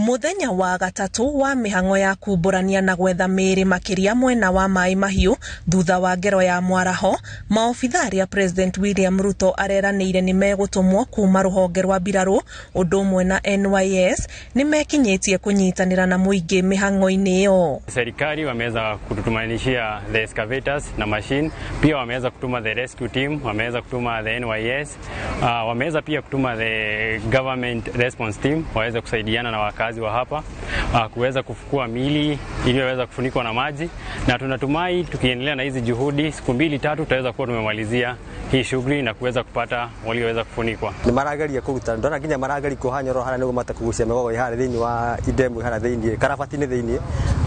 Mũthenya wa gatatũ wa mĩhang'o ya kumbũrania na gwetha mĩĩrĩ makĩria mwena wa Maĩ Mahiũ thutha wa ngero ya mwaraho, maobitha arĩa President William Ruto areranĩire nĩ megũtũmwo kuma rũhonge rwa mbirarũ ũndũ ũmwe na NYS nĩ mekinyĩtie kũnyitanĩra na mũingĩ mĩhang'o-inĩ ĩyo. Serikali wameweza kututumanishia the excavators na machine, pia wameweza kutuma the rescue team, wameweza kutuma the NYS, wameweza pia kutuma the government response team waweze kusaidiana na wakazi wa hapa kuweza kufukua mili iliyoweza kufunikwa na maji, na tunatumai tukiendelea na hizi juhudi, siku mbili tatu tutaweza kuwa tumemalizia hii shughuli na kuweza kupata walioweza kufunikwa. Nĩ marageria kũruta ndona nginya marageria kuoha nyoro harĩa nĩguo mahote kũgucia mĩgogo ĩ harĩa thĩinĩ wa idemu harĩa thĩinĩ karabati-inĩ thĩinĩ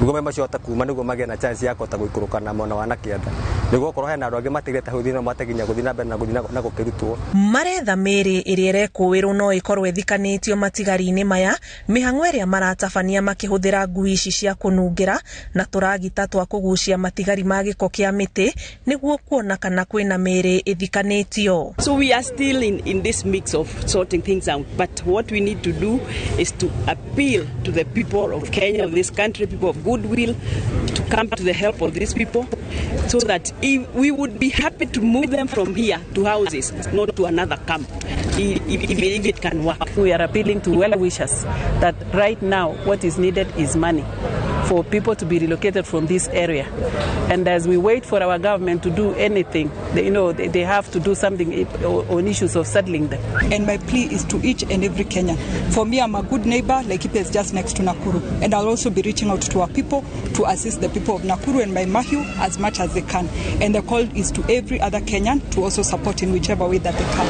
nĩguo maĩ macio hote kuma nĩguo magĩe na chance ya kũhota gũikũrũka na mwena wa na kĩanda nĩguo okorwo hena andũ angĩ matigĩte hau thĩinĩ no mahote nginya gũthiĩ na mbere na gũthiĩ na gũkĩrutwo. Maretha mĩĩrĩ ĩrĩa ĩrekũĩrwo no ĩkorwo ĩthikanĩtio matigari-inĩ maya, mĩhang'o ĩrĩa maratabania makĩhũthĩra ngui ici cia kũnungĩra na tũragita twa kũgucia matigari ma gĩko kĩa mĩtĩ nĩguo kuona kana kwĩna mĩĩrĩ ĩthikanĩtio. So we are still in this mix of sorting things out. But what we need to do is to appeal to the people of Kenya, of this country, people of goodwill, to come to the help of these people so that if we would be happy to move them from here to houses, not to another camp, if it can work. We are appealing to well-wishers that right now what is needed is money for people to be relocated from this area. And as we wait for our government to do anything, they have to do something on issues of settling them. And my plea is to each and every Kenyan. For me, I'm a good neighbor. Laikipia is just next to Nakuru. And I'll also be reaching out to our people to assist the people of Nakuru and Mai Mahiu as much as they can. And the call is to every other Kenyan to also support in whichever way that they can.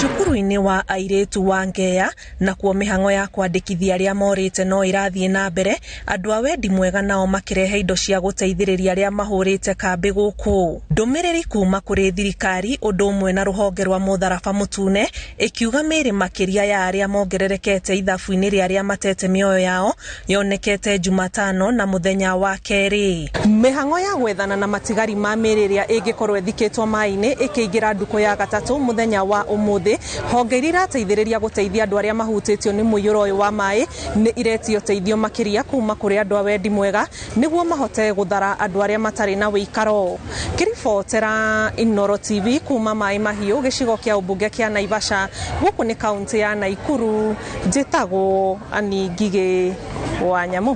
Cukuru-inĩ wa airĩtu wa Ngeya nakuo mĩhang'o ya kwandĩkithia arĩa morĩte no ĩrathiĩ na mbere, andũ a wendi mwega nao makĩrehe indo cia gũteithĩrĩria arĩa mahũrĩte kambĩ gũkũ. Ndũmĩrĩri kuma kũrĩ thirikari ũndũ ũmwe na rũhonge rwa mũtharaba mũtune ĩkiuga mĩĩrĩ makĩria ya arĩa mongererekete ithabu-inĩ rĩa arĩa matete mĩoyo yao yonekete Jumatano na mũthenya wa kerĩ. Mĩhang'o ya gwethana na matigari ma mĩĩrĩ ĩrĩa ĩngĩkorwo ĩthikĩtwo maĩ-inĩ ĩkĩingĩra ndukũ ya gatatũ mũthenya wa ũmũthĩ. Honge iria irateithĩrĩria gũteithia andũ arĩa mahutĩtio nĩ mũiyũro ũyũ wa maĩ nĩ iretio ũteithio makĩria kuma kũrĩ andũ a wendi mwega nĩguo mahote gũthara andũ arĩa matarĩ na wĩikaro. Kĩribotera Inooro TV kuma Maĩ Mahiũ gĩcigo kĩa ũmbunge kĩa Naivasha, gũkũ nĩ kaũntĩ ya Naikuru. Njĩtagwo Annie Ngigĩ wa Nyamũ.